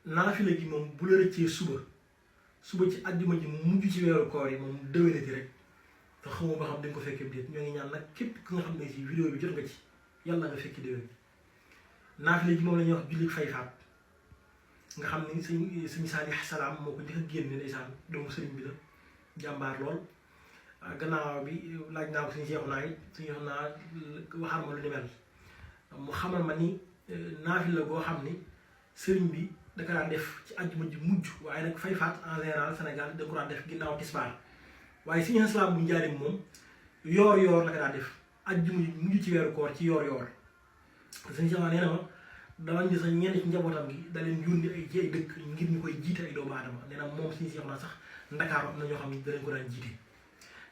naafila gi moom bu la rëccee suba ci àjjuma ji mujj ci weeru koor yi moom déwénati rek te xamoo ba xam dañ ko fekkee déet ñoo ngi ñaan nag képp ki nga xam ne si vidéo bi jot nga ci yàlla nga fekki déwén naafila gi moom la ñuy wax julli fay faat nga xam ni sëñ Saalih Salaam moo ko njëkk a génne ndeysaan doomu sëriñ bi la jàmbaar lool gannaaw bi laaj naa ko suñu Seexuna it suñu Seexuna waxal ma lu ni mel mu xamal ma ni naafila goo xam ni sëriñ bi da ko daan def ci àjjuma ji mujj waaye nag fay faat en général Sénégal da ko daan def ginnaaw tisbaar waaye suñu Islaam bu njaarim moom yoor la ko daan def àjjuma ji mujj ci weeru koor ci yoor suñu Seexuna nee na ma dama gis sax ñenn ci njabootam gi da leen yónni ci ay dëkk ngir ñu koy jiite ay doomu aadama nee na moom suñu Seexuna sax Ndakaaru am na ñoo xam ne danañ ko daan jiite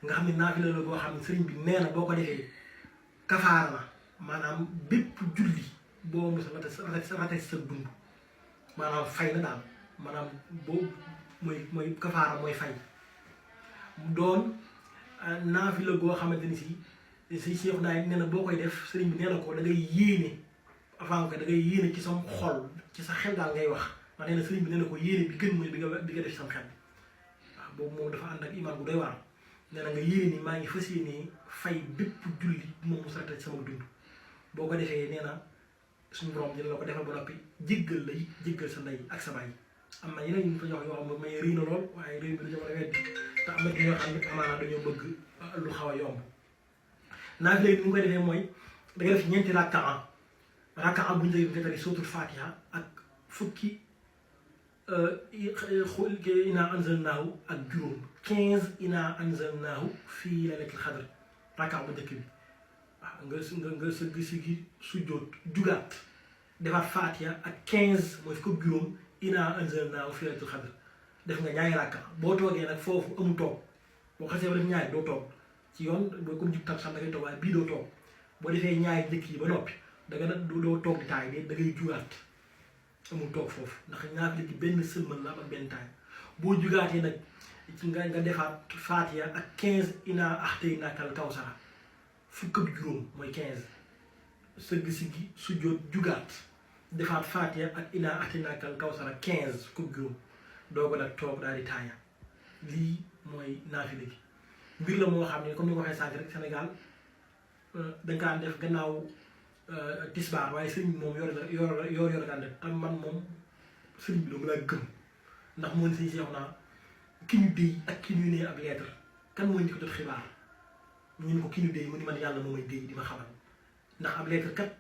nga xam ne naafila la boo xam ne sëriñ bi nee na boo ko defee kafaara la maanaam bépp julli boo mos a rate sa dund maanaam fay na daal maanaam boobu mooy kafaara mooy fay doon naafila goo xamante ni si Cheikh Naay nee na boo koy def sëriñ bi nee na ko da ngay yéene avant que da ngay yéene ci sa xol ci sa xel daal ngay wax ndax nee na sëriñ bi nee na ko yéene bi gën mooy bi nga def ci sam xel waaw boobu moom dafa ànd ak iman bu doy waar nee na nga yéene ni maa ngi fas yéene fay bépp julli moom mu sarata ci sama dund boo ko defee nee na suñu borom dina la ko defal ba noppi jéggal la it jéggal sa ndey ak sa baay am na yeneen ñu fa jox yoo xam ne may rëy na lool waaye réew mi dañoo war a weddi te am na ñoo xam ne amaana dañoo bëgg lu xaw a yomb naafila bi mu koy defee mooy da nga def ñeenti rakkaa bu ñu lay defee sootul Fatiha ak fukki inaa anzalnaahu ak juróom 15 inaa anzalnaahu fii laylatul xadr rakkaa bu njëkk bi waaw nga sëgg sigi sujjóot jugaat defaat Fatiha ak 15 mooy fukk juróom inaa anzalnaahu fii laylatul xadr def nga ñaari rakka boo toogee nag foofu amul toog boo xasee ba def ñaari doo toog ci yoon boo comme jub tam sax da ngay toog waaye bii doo toog boo defee ñaari njëkk yi ba noppi da nga nag doo toog di taay da ngay jugaat amul toog foofu ndax naafila gi benn sëlmal la ak benn taay boo jugaatee nag ci nga defaat Fatiha ak 15 inaa a'taynaakal kawsara fukk ak juróom mooy 15 sëgg si gi sujjóot jugaat defaat Fatiha ak inaa a'taynaakal kawsara 15 fukk ak juróom doo ko nag toog daal di taaya lii mooy naafila gi mbir la moo xam ne comme ni nga waxee sànq rek Sénégal dañ kaan def gannaaw tisbaar waaye sëriñ bi moom yor daan def am man moom sëriñ bi dama laa gëm ndax moo ne sëñ Seex naa ki ñu déy ak ki ñu nee ab lettre kan mooy ñu ko jot xibaar ñu ne ko ki ñu déy mu ni man yàlla moo may déy di ma xamal ndax ab lettre kat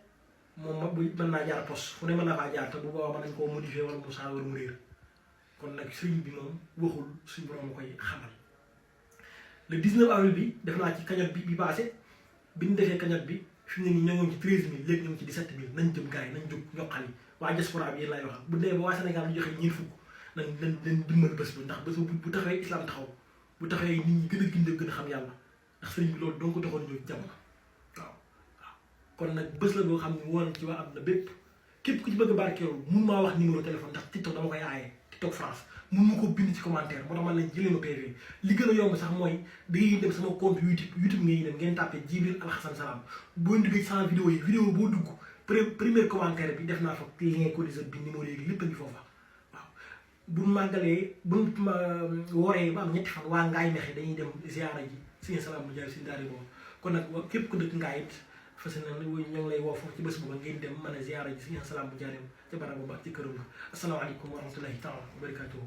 moom bu mën naa jaar poste fu ne mën naa faa jaar te bu boobaa mën nañ koo modifier wala mu saa wala mu réer kon nag sëriñ bi moom waxul suñu borom koy xamal le 19 avril bi def naa ci cagnotte bi passé bi ñu defee cagnotte bi fi mu ne nii ñoo ngi ci 13000 léegi ñoo ngi ci 17000 nañ jëm gars yi nañ jóg ñoqal yi waa diaspora bi yéen laay waxal bu dee ba waa Sénégal ñu joxe ñeent fukk nañ dimbal bés ba ndax bés bu taxawee islam taxaw bu taxawee nit ñi gën a gindee gën a xam yàlla ndax sëriñ bi loolu doo ko taxoon ñëw jamono waaw kon nag bés la boo xam ne woon ci waa àdduna bépp képp ku ci bëgg barkeelu mun maa wax numéro téléphone ndax TikTok dama koy aaye TikTok France mun ma ko bind ci commentaire moo tax man lañ jëlee ma PV li gën a yomb sax mooy da ngay dem sama compte YouTube ngay dem ngeen tàppee Djibril Alhassane Salam boo duggee sans vidéo yi vidéo boo dugg premier commentaire bi def naa fa lien coliseur bi numéro yi lépp a ngi foofa waaw bu màggalee bu wooree ba am ñetti fan waa Ngaay Mexe dañuy dem ziara ji Sëñ Salam bu jaay si daari boobu kon nag képp ku dëkk Ngaay it fas na ñoo ngi lay woo foofu ci bés booba ngeen dem mën a ziara ji Sëñ Salam bu jaay ca barab boobu ak ci këram la asalaamaaleykum wa rahmatullahi taala wa barakatuhu